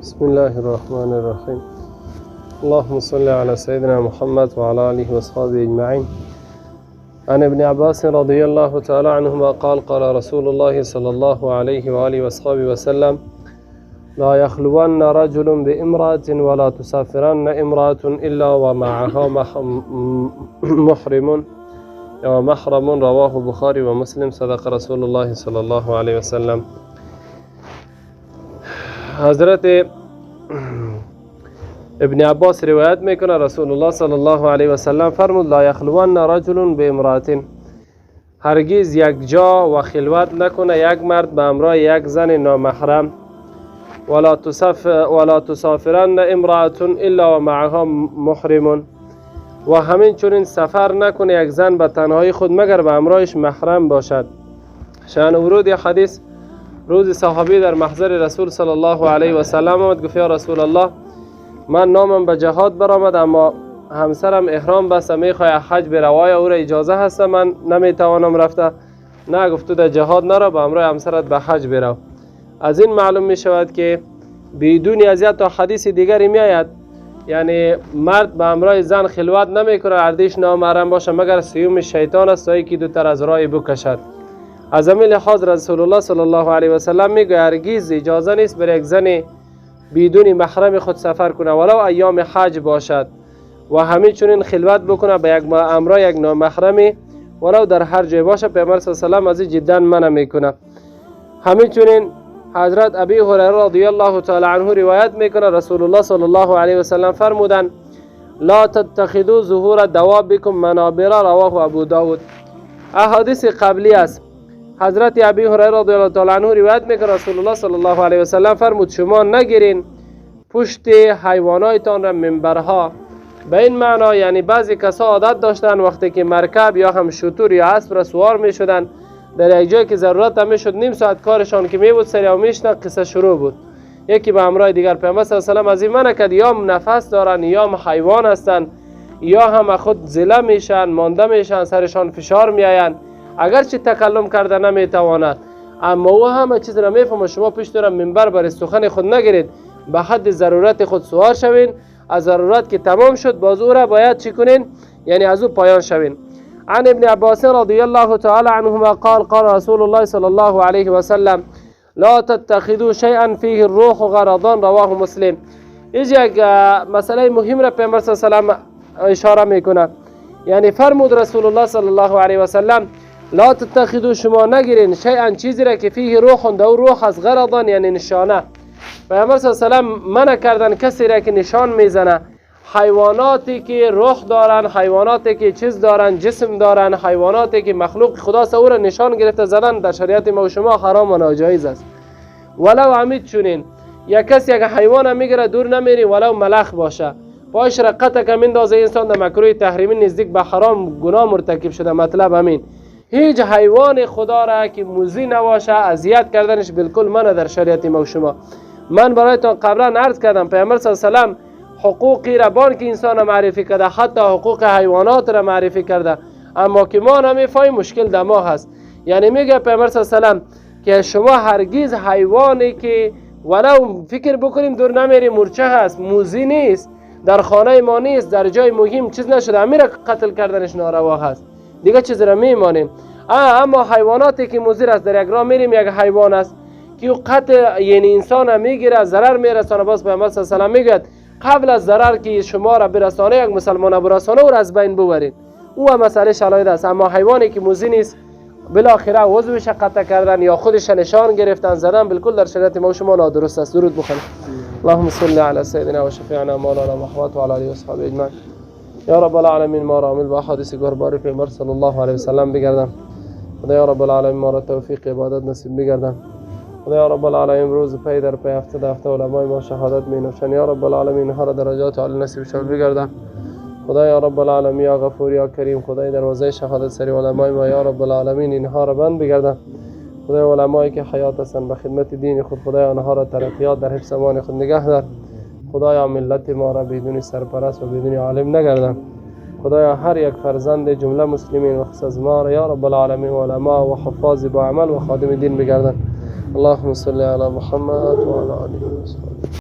بسم الله الرحمن الرحیم. اللهم صل على سيدنا محمد وعلى آله وأصحابه أجمعين. عن ابن عباس رضي الله تعالى عنهما قال: قال رسول الله صلى الله عليه وآله وأصحابه وسلم: لا يخلون رجل بامرأة ولا تسافرن امرأة إلا ومعها محرم ومحرم. رواه بخاري ومسلم. صدق رسول الله صلى الله عليه وسلم. حضرت ابن عباس روایت میکنه رسول الله صلی الله علیه و سلم فرمود: لا یخلون رجل بامرأة، هرگز یک جا و خلوت نکنه یک مرد به همراه یک زن نامحرم. ولا تسافرن امرأة الا ومعها محرم، و همین چنین سفر نکنه یک زن به تنهایی خود مگر به همراهش محرم باشد. شأن ورود حدیث: روز صحابی در محضر رسول صلی الله علیه و سلم آمد، گفت: یا رسول الله، من نامم به جهاد برآمد، اما همسرم احرام بسته، میخواه حج بره، آیا او را اجازه هست؟ من نمیتوانم رفته. نه، گفت: تو در جهاد نرو، به همراه همسرت به حج برو. از این معلوم می شود که بدون ازیت تا حدیث دیگری می آید، یعنی مرد به همراه زن خلوت نمیکنه اردیش نامحرم باشه، مگر سیوم شیطان است تا یکی دو تر از راه بکشد. از همین لحاظ رسول الله صلی الله علیه و سلم میگه هرگز اجازه نیست بر یک زن بدون محرم خود سفر کنه، ولو ایام حج باشد، و همین چنین خلوت بکنه به یک همراه یک نامحرمی، ولو در هر جای باشه. پیامبر صلی الله علیه و سلم از این جدا منع میکنه. همین چنین حضرت ابی هریره رضی الله تعالی عنه روایت میکنه رسول الله صلی الله علیه و سلم فرمودند: لا تتخذوا ظهور دوابکم منابر. رواه ابو داود. احادیث قبلی است. حضرت ابی هریره رضی الله تعالی عنه روایت میکنه رسول الله صلی الله علیه و سلم فرمود: شما نگیرین پشت حیواناتتان را منبرها. به این معنا یعنی بعضی کسا عادت داشتن وقتی که مرکب یا هم شتر یا اسب را سوار می شدن، در یک جایی که ضرورت هم میشد، نیم ساعت کارشان که می بود، سری او میشتن، قصه شروع بود، یکی به همراه دیگر. پیامبر صلی الله علیه و سلم از این منع کرد. یا نفس دارن، یا حیوان هستن، یا هم خود زله میشن، مانده میشن، سرشان فشار میآیند، اگرچه تکلم کرده نمیتواند، اما او همه چیز را میفهمه. شما پشت را منبر برای سخن خود نگیرید، به حد ضرورت خود سوار شوین، از ضرورت که تمام شد، باز او را باید چی کنین؟ یعنی از او پایان شوین. عن ابن عباس رضي الله تعالى عنهما قال: قال رسول الله صلى الله عليه وسلم: لا تتخذوا شيئا فيه الروح غرضا. رواه مسلم. اینجا یک مسئله مهم را پیامبر صلی الله علیه و سلم اشاره میکنه. یعنی فرمود رسول الله صلی الله علیه و سلم: لا تتخذوا، شما نگیرین، شیئا، چیزی را که فیه روح، در او روح از، غرضا، یعنی نشانه. پیامبر صلی الله علیه و سلم منع کردن کسی را که نشان میزنه. حیواناتی که روح دارن، حیواناتی که چیز دارن، جسم دارن، حیواناتی که مخلوق خدا او را نشان گرفته زدن در شریعت ما و شما حرام و ناجایز است. ولو همین چونین یک کسی یک حیوان میگیره، دور نمیری، ولو ملخ باشه، پاش را قطع که میندازه، انسان در مکروه تحریمی نزدیک به حرام گناه مرتکب شده. مطلب همین، هیچ حیوان خدا را که موذی نباشه، اذیت کردنش بالکل منع در شریعت ما و شما. من برایتان قبلا عرض کردم پیامبر صلی الله علیه و سلم حقوقی را بانک انسان معرفی کرده، حتی حقوق حیوانات را معرفی کرده، اما که ما نمیفهمیم، مشکل در ما هست. یعنی میگه پیامبر صلی الله علیه و سلم که شما هرگز حیوانی که ولو فکر بکنیم، دور نمیری، مورچه هست، موذی نیست، در خانه ما نیست، در جای مهم چیز نشده، امی ره قتل کردنش ناروا هست، دیگه چیز را میمانیم. اما حیواناتی که مضر است، در یک راه میریم، یک حیوان است که او قتل یعنی انسان میگیره، ضرر میرسانه، باز پیامبر صلی الله علیه و سلم میگه قبل از ضرر که شما را برسانه، یک مسلمان برسانه، او را از بین ببرید. او هم مسئله شلاید است. اما حیوانی که موذی نیست، بالاخره عضوش قطع کردن یا خودش نشان گرفتن زدن، بالکل در شریعت ما و شما نادرست است. درود بخوانید. اللهم صل على سيدنا وشفيعنا مولانا محمد وعلى اله وصحبه اجمعین. یا رب العالمین، ما را عامل با احادیث گهربار پیامبر صلی الله علیه و سلم بگردان. خدایا رب العالمین، ما را توفیق عبادت نصیب بگردان. خدایا رب العالمین، روز پی در پی، هفته در هفته علمای ما شهادت می نوشن. یا رب العالمین، هر درجات عالی نصیب شد بگردان. خدایا رب العالمین، یا غفور یا کریم، خدای دروازه شهادت سری علمای ما یا رب العالمین اینها را بند بگردان. خدای علمایی که حیات هستند به خدمت دین خود، خدای آنها را ترقیات در حفظ امان خود نگه دار. خدایا ملت ما را بدون سرپرست و بدون عالم نگردان. خدایا هر یک فرزند جمله مسلمین و خصوص از ما را یا رب العالمین علما و حفاظ با عمل و خادم دین بگردان. اللهم صل على محمد وعلى آله وصحبه.